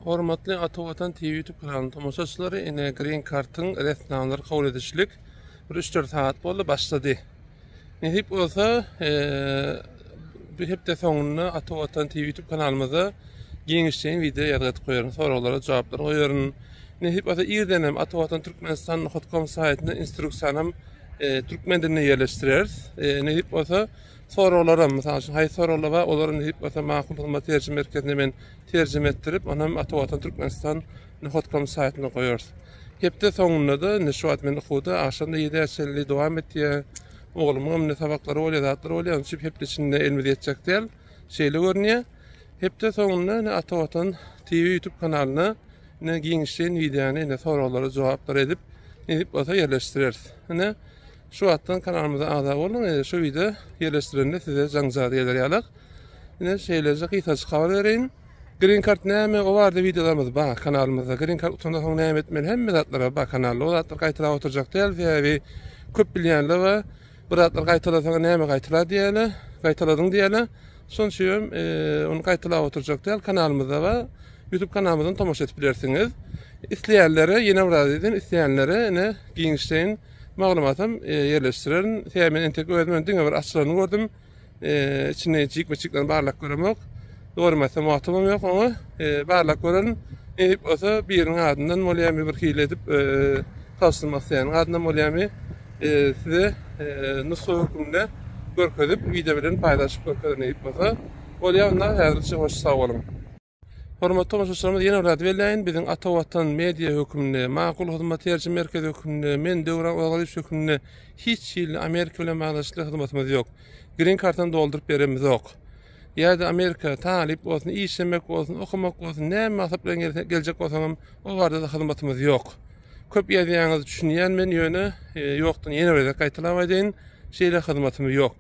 Hormatly Ata Watan TV YouTube kanalynyň tomaşaçylary, ine Green Card-yň resminamalary kabul edişlik bir 3-4 sagat boldy, başlady. Nesip bolsa, bu hepde soňunda Ata Watan TV YouTube kanalymyzda giňişleýin wideo ýazgy edip goýaryn, soraglara jogaplar goýaryn. Nesip bolsa irden hem Ata Watan Türkmenistan .com saýtynda instruksiýany hem türkmen dilinde ýerleşdireris. Nesip bolsa soraglaram, mysal üçin haýsy soraglar bar, olary nesip bolsa Makul Hyzmat terjime merkezinde men terjime etdirip, onam Ata Watan Türkmenistan .com saýtynda goýarys. Hepde soňunda-da, indi şu wagt men okuwda, agşam-da ýedä çenli dowam etýär. Oglumyň hem indi sapaklary bolýar, zatlary bolýar. Onuň üçin hepde içinde elimiz ýetjek däl. Şeýle görünýär. Hepde soňunda indi Ata Watan TV YouTube kanalyna indi giňişleýin wideony indi soraglara jogaplar edip, nesip bolsa ýerleşdireris. Ine şu wagtdan kanalymyza agza boluň. Indi şu wideo ýerleşdirende size jaňjagaz geler ýalak. Ine şeýleje gysgajyk habar bereýin. Green card näme o barada wideolarymyz bar kanalymyzda. Green card utandan soň näme etmeli hemme zatlar bar kanalda. O zatlar gaýtalap oturjak däl sebäbi köp bilýänler bar. Bir zatlar gaýtalasaň näme gaýtala diýýärler. Gaýtaladyň diýýärler. Şonuň üçin hem e, ony gaýtalap oturjak däl kanalymyzda bar. YouTube kanalymyzdan tomaşa edip bilersiňiz. Isleýänlere ýene bir zat diýdim, isleýänlere ine giňişleýin maglumatam e, ýerleşdirerin. Sebäbi men entek özüm diňe bir açylanyny gördüm. Içini jikme-jikden barlap göremok. Dogrymy aýtsam wagtymam ýok oňa. Barlap görerin. Nesip bolsa biriniň adyndan bolýarmy bir hile edip tabşyrmak isleýäniň adyndan bolýarmy size nusga hökmünde görkezip wideo bilen paýlaşyp görkezerin nesip bolsa. Bolýar onda häzirlikçe hoş sag boluň. Hormatly tomaşaçylarymyz ýene bir zat belläýin, biziň Ata Watan media hökmünde, Makul Hyzmat terjime merkezi hökmünde, men Döwran Orazgylyç hökmünde hiç hili Amerika bilen baglanyşykly hyzmatymyz ýok. Green kartany dolduryp beremizok. Ýa-da Amerika talyp bolsun, işlemek bolsun, okamak bolsun, näme maksat bilen geljek bolsaňam, o barada-da hyzmatymyz ýok. Köp ýazýaňyz düşünýän men, ýöne e, ýokdan ýene bir gezek gaýtalap aýdaýyn, şeýle hyzmatymyz ýok.